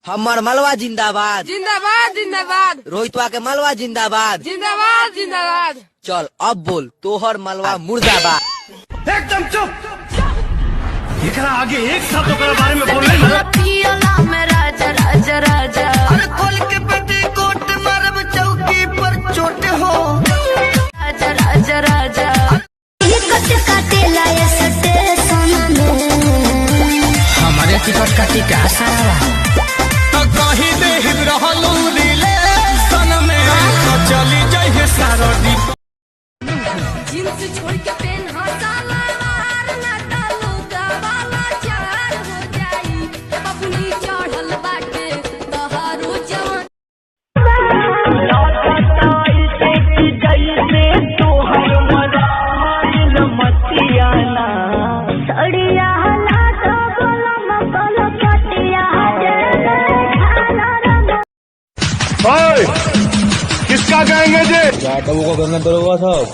हमार मलवा जिंदाबाद, जिंदाबाद जिंदाबाद। रोहितवा के मलवा जिंदाबाद, जिंदाबाद जिंदाबाद। चल अब बोल, तोहर मलवा मुर्दाबाद। एकदम चुप। एकरा आगे एक शब्द ओकरा बारे में बोलले ना। पियला में राजा राजा राजा। अरे खोल के पेटीकोट मारब चौकी पर चोट हो। राजा राजा राजा। टिकट काटेला स्टेशन में। हमारे टिकट काटी का सारा? तो कहीं दे रहलू रिलेशन में तो चली जाइए सारा दीप। जींस छोड़ के पेन सलवार ना डालू वाला चार हो जाई। ए बबुनी, चढ़ल बाटे तोहारू जवान। सड़िया हला दो बोलम बोलो कटिया जे खाना रंग। किसका कहेंगे जी? जाटवों का गंगा दरोगा साहब।